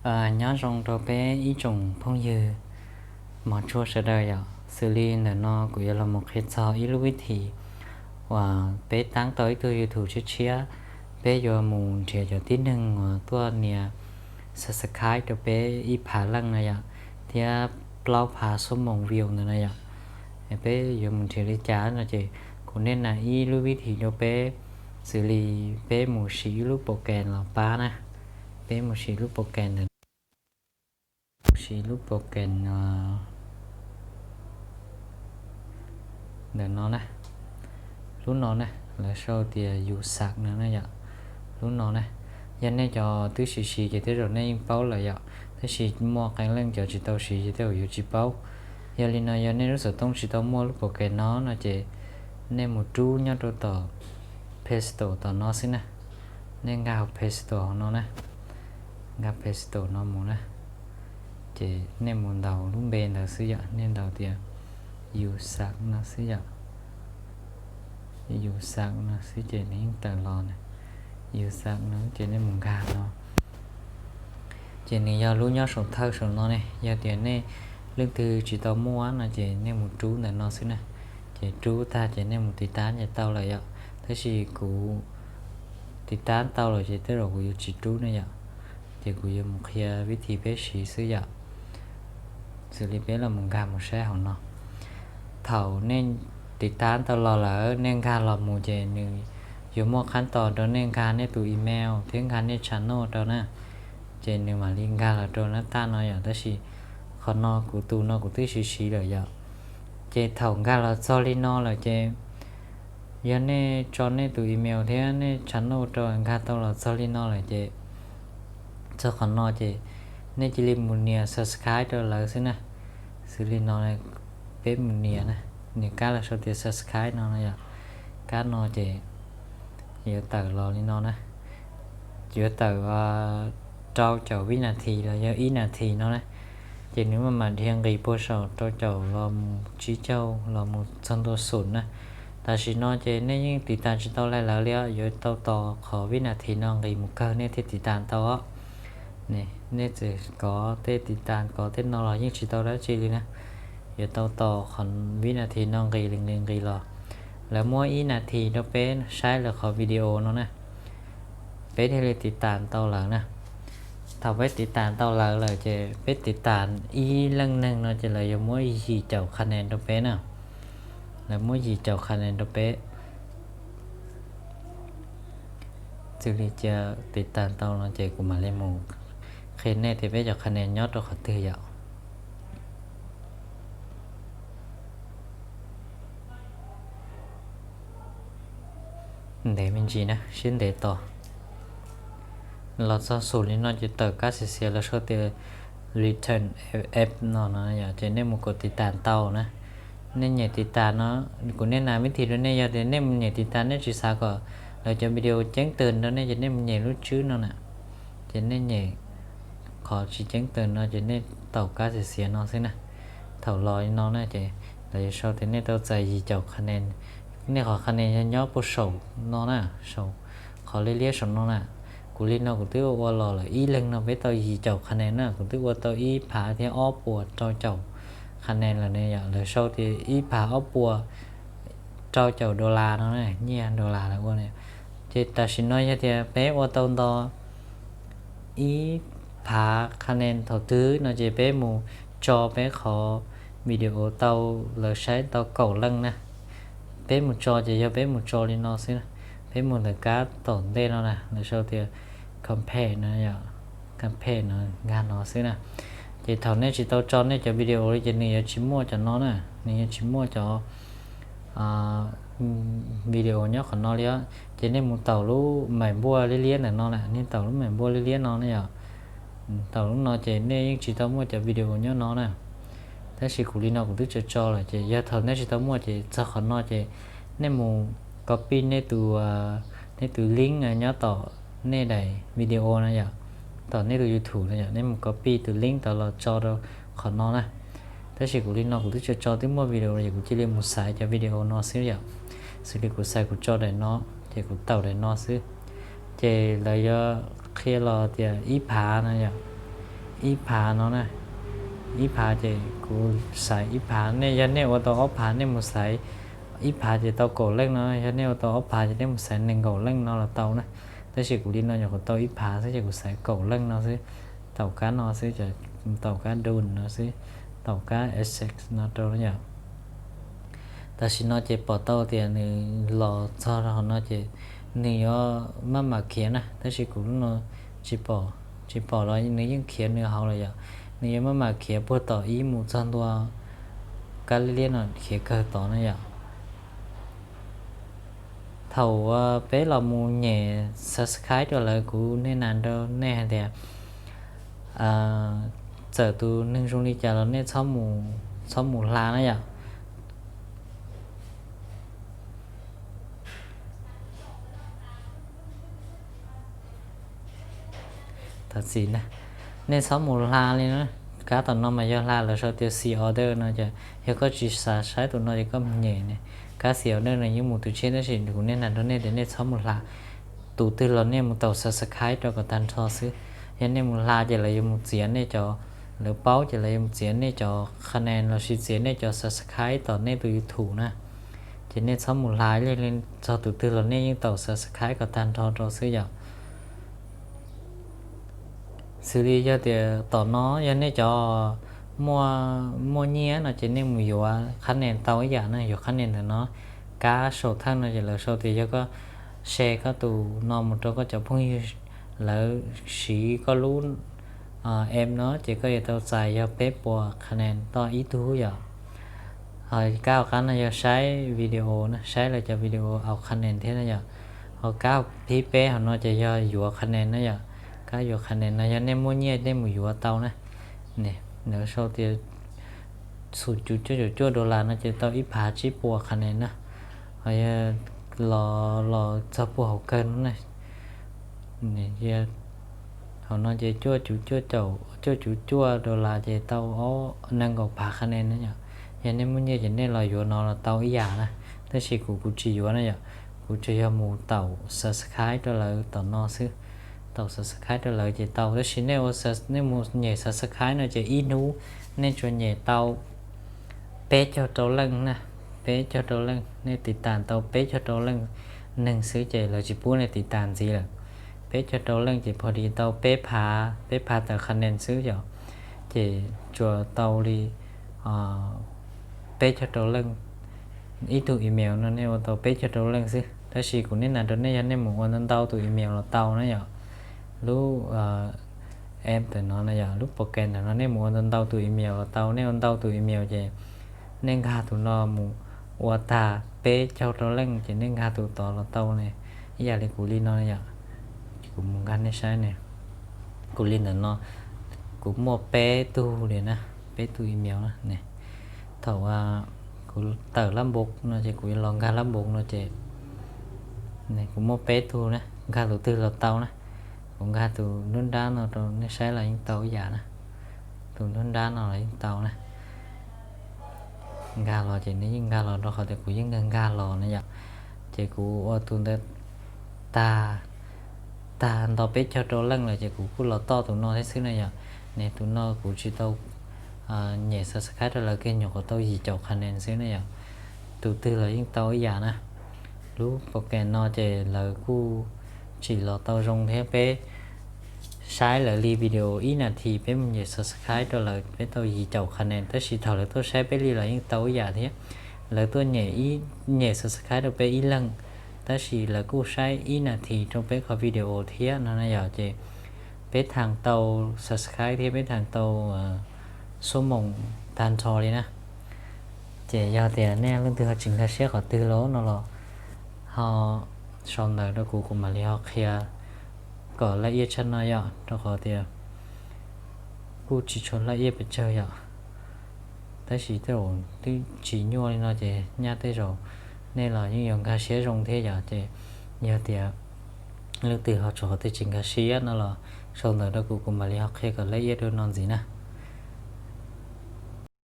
Nyob zoo rau peb ib tsoom phooj ywg mog tsuag sawv daws yom. Xws li ntawm no kuv yuav los mus qhia txog ib lub vib thim uas peb taab tau ib tug YouTube tshiab tshiab, peb yuav mus nrhiav cov tib neeg uas tuaj nias subscribe rau peb ib phav leej na yom, thiab plaub phav xuab moos view ntawd na yom. Peb yuav mus nrhiav li cas no ces kuv niaj nas ib lub vib thim rau peb, xws li peb mus siv ib lub program los pab na. Peb mus siv lub program ntawm no, mus siv lub program ntawm no na. Lub no na, lawv sau tias yus xav no na yom. Lub no na, yog nej cov twb siv siv ces tej zaum nej yeej paub lawm yom, tab sis muaj qee leej cov tsis tau siv ces tej zaum yuav tsis paub. Yog li no yog nej lub xov tooj tsis tau muaj lub program no no ces nej mus rub nyob rau tom Play Store tom no xwb na. Nej nkag hauv Play Store hauv no na, nkag Play Store no mus na, ces nej mus ntaus lub npe ntawd xwb yom, nej ntaus tias yus xav no xwb yom. Yus xav no xwb ces nws yeej tawm los na. Yus xav no ces nej mus nkag no. Ces nws yog lub nyob saum thawj saum no ne, yog tias nej leej twg tsis tau muaj no ces nej mus rub ntawm no xwb na. Ces rub tag ces nej mus tiv tab ces tau lawm yom. Tab sis kuv tiv tab tau lawm ces tej zaum kuv yuav tsis rub ne yom. Ces kuv yuav mus qhia vib thim peb siv xwb yom. Xws li peb los mus nkag mus saib hauv no. Thaum nej tiv tab tau los lawm nej nkag los mus ces nws yuav muaj qhab tos rau nej nkag nej tus email thiab nkag nej channel rau na. Ces nws mam li nkag los rau nab taj no yom, tab sis qhov no kuv tus no kuv twb siv siv lawm yom. Ces thaum nkag los txog li no lawm ces yog nej tso nej tus email thiab nej channel rau nkag tau los txog li no lawm ces txog qhov no ces nej cia li mus nias subscribe rau lawv xwb na. Xws li no, peb mus nias na, nias kab los sau tias subscribe no no yom. Kab no ces yuav tawm los li no na, yuav tawm rau caum vib nas this los yog ib nas this no na. Ces nws maj mam dhia nqis puag saum rau caum los mus tsib caug los mus txog ntua xum na. Tam sim no ces nej yeej tiv tas tsis tau li lawv li os, yuav tau tos qhov vib nas this no nqis mus kawg nej thiaj tiv tas tau os. Nej txawm kov tej tiv tas kov tej no los yeej tsis tau dab tsi li na. Yuav tau tos qhov vib nas this no nqis li nqis nqis los. Lawv muab ib nas this rau peb saib lawv qhov video no na, peb thiaj li tiv tas tau lawv na. Thaum peb tiv tas tau lawv lawm ces peb tiv tas ib leej neeg no ces lawv yuav muab yim caum qhab nees rau peb na. Lawv muab yim caum qhab nees rau peb. Xws li cia tiv tas tau no ces kuv mam li mus qhia nej tias peb cov qhab nees nyob rau qhov twg yom. Ntev me ntsis na, siab ntev tos. Los txog xum li no ces tawm kab xiav xiav lawv sau tias return app no no yom, ces nej mus kom tiv tas tau na. Nej nyem tiv tas no, kuv niaj nas vib thim rau nej, yog tias nej mus nyem tiv tas nej tsis xav kom lawv cov video ceeb tws rau nej ces nej mus nyem lub tswb no na. Ces nej nyem qhov tsis ceeb tws no ces nej taus kab xiav xiav no xwb na. Thaum los li no na ces lawv yuav sau tias nej tau txais yim caum qhab nees. Nej qhov qhab nees yog nyob puag saum no na, saum qhov liab liab saum no na. Kuv li no kuv twb ua los lawm ib leeg no peb tau yim caum qhab nees na, kuv twb ua tau ib phav thiab ob puas rau caum qhab nees lawm ne yom. Lawv sau tias ib phav ob puas rau caum dollar no na, nyiaj dollar lawv ua na. Ces tam sim no yog tias peb ua tau nto ib phav qhab nees thaum twg no ces peb mus tso peb qhov video tau lawv saib tau kaum leej na. Peb mus tso ces yog peb mus tso li no xwb na. Peb mus ntawm kab tom ntej no na, lawv sau tias compare no, compare no, nkag no xwb na. Ces thaum nej tsis tau tso nej cov video li ces nws yuav tsis muaj cov no na, nws yuav tsis muaj cov video nyob qhov no li os. Ces nej mus taus lub maim npuaj liab liab ntawm no na, nej taus lub maim npuaj liab liab no na yom. Taus lub no ces nej yeej tsis tau muaj cov video nyob no na. Tab sis kuv li no kuv twb tso tso lawm ces yog thaum nej tsis tau muaj ces txog qhov no ces nej mus copy nej tus, nej tus link nyob tom nej daim video na yom, tom nej tus YouTube na yom, nej mus copy tus link tod los tso rau qhov no na. Tab sis kuv li no kuv twb tso tso twb muaj video es kuv cia li mus xaiv cov video no xwb yom. Xws li kuv xaiv kuv tso daim no, ces kuv taus daim no xwb. Ces lawv yuav qhia los tias ib phav no yom. ib phav no na. Ib phav ces kuv xaiv ib phav, nej yog nej ua tau ob phav nej mus xaiv ib phav ces tau kaum leej no, yog nej ua tau ob phav ces nej mus xaiv nees nkaum leej no los tau na. Tab sis kuv li no nyuam qhuav tau ib phav xwb ces kuv xaiv kaum leej no xwb, taum kab no xwb, taum kab done no xwb, taum kab essex no rau na yom. Tam sim no ces pom tau tias nws los txog hauv no ces nws yuav maj mam khiav na, tab sis kuv lub no tsis pom, tsis pom los nws yeej khiav nws hauv lawm yom. Nws yuav maj mam khiav puag tom ib mus txog ntua kab liab liab no, khiav kawg tod na yom. Thaum peb los mus nyem subscribe rau lawv, kuv niaj hais rau nej hais tias txawm tus neeg zoo li cas los nej txhob mus hla na yom. Thov txim na, nej txhob mus hla li na. Kab tom no mas yog hla, lawv sau tias see other no ces yog koj tsis xav saib tus no ces koj mus nyem ne. Kab see other no yeej mus tus tshiab, tab sis kuv niaj hais rau nej tias nej txhob mus hla. Tus twg los nej mus taum subscribe rau kom tag nrho xwb. Yog nej mus hla ces lawv yuav mus txiav nej cov, lawv paub ces lawv yuav mus txiav nej cov qha nes lossis txiav nej cov subscribe tom nej tus YouTube na. Ces nej txhob mus hla li, txog tus twg los nej yeej taum subscribe kom tag nrho rau xwb yom. Xws li yog tias tom no yog nej cov muaj, muaj nyiaj no ces nej mus yuav qha nes tau ib yam na, yuav qha nes ntawm no. Kab saum thawj no ces lawv sau tias yog koj share koj tus no mus rau koj cov phooj ywg, lawv siv koj lub em no ces koj yuav tau txais yog peb puas qha nes toj ib tug yom. Ho kab hauv qab no yog saib video na, saib lawv cov video aus qha nes thiab na yom. Ho kab phib peb hauv no ces yog yuav qha nes na yom. Kab yuav qha nes no yog nej muaj nyiaj nej mus yuav tau na. Lawv sau tias cuaj caum cuaj dollar no ces tau ib phav tsib puas qha nes na. Ho yog los, los txog puag hauv kawg no na, hauv no ces cuaj caum cuaj, cuaj caum cuaj dollar ces tau ob, nees nkaum phav qha nes na yom. Yog nej muaj nyiaj ces nej los yuav no los tau ib yam na. Tab sis kuv, kuv tsis yuav na yom. Kuv tsuas yog mus taum subscribe rau lawv tom no xwb. Taum subscribe rau lawv ces tau, tab sis nej ua, nej mus nyem subscribe no ces ib hnub nej tsuas nyem tau peb caug rau leej na. Peb caug rau leej, nej tiv tas tau peb caug rau leej neeg xwb ces lawv tsis pub nej tiv tas ntxiv lawm. Peb caug rau leej ces pha li tau peb phav, peb phav tawm qha nes xwb yom. Ces tsuas tau li peb caug rau leej. Ib tug email no nej ua tau peb caug rau leej xwb, tab sis kuv niaj hais rau nej yog nej mus ua ntau ntau tus email los tau na yom. Lub em tam no na yom, lub program tam no nej mus ua ntau ntau tus email los tau, nej ua ntau tus email ces nej nkag tus no mus ua tag peb caug rau leej ces nej nkag tus tod los tau ne. Ib yam li kuv li no yom, kuv mus nkag nej saib ne. Kuv li ntawm no, kuv muaj peb tug li na, peb tug email na ne. Thaum kuv tawm lab npaum no ces kuv los nkag lab npaum no ces kuv muaj peb tug na, nkag tus twg los tau na. Kuv nkag tus nruab nrab no rau nej saib los yeej tau ib yam na. Tus nruab nrab no los yeej tau na. Nkag los ces nws yeej nkag los rau qhov tias kuv yeej nkag nkag los na yom. Ces kuv ua tus ntawd tag, tag nto peb caug rau leej lawm ces kuv kuj los toj tus no thiab xwb na yom. Ne tus no kuv tsis tau nyem subscribe rau lawv kiag, nyuam qhuav tau yim caum qha nes xwb na yom. Tus twg los yeej tau ib yam na. Lub program no ces lawv kuj tsim los tau zoo thiab, peb saib lawv li video ib nas this peb mus nyem subscribe rau lawv peb tau yim caum qha nes, tab sis thaum lawv tuaj saib peb li los yeej tau ib yam thiab. Lawv tuaj nyem, nyem subscribe rau peb ib leeg, tab sis lawv kuj saib ib nas this rau peb qhov video thiab no na yom. Ces peb thaam tau subscribe thiab peb thaam tau xuab moos tag nrho li na. Ces yog tias nej leej twg ho tsis nkag siab qhov twg los no los ho sau ntawv rau kuv, kuv mam li ho qhia kom laj iab tshaj no yom, rau qhov tias kuj tsis tshua laj iab pes tsawg yom. Tab sis tej zaum twb tsis nyuaj li no ces nyaj tej zaum nej los yeej yuav nkag siab zoo thiab yom. Ces yog tias leej twg ho tseem qhov twg tsis nkag siab no los sau ntawv rau kuv, kuv mam li ho qhia kom laj iab dua no ntxiv na.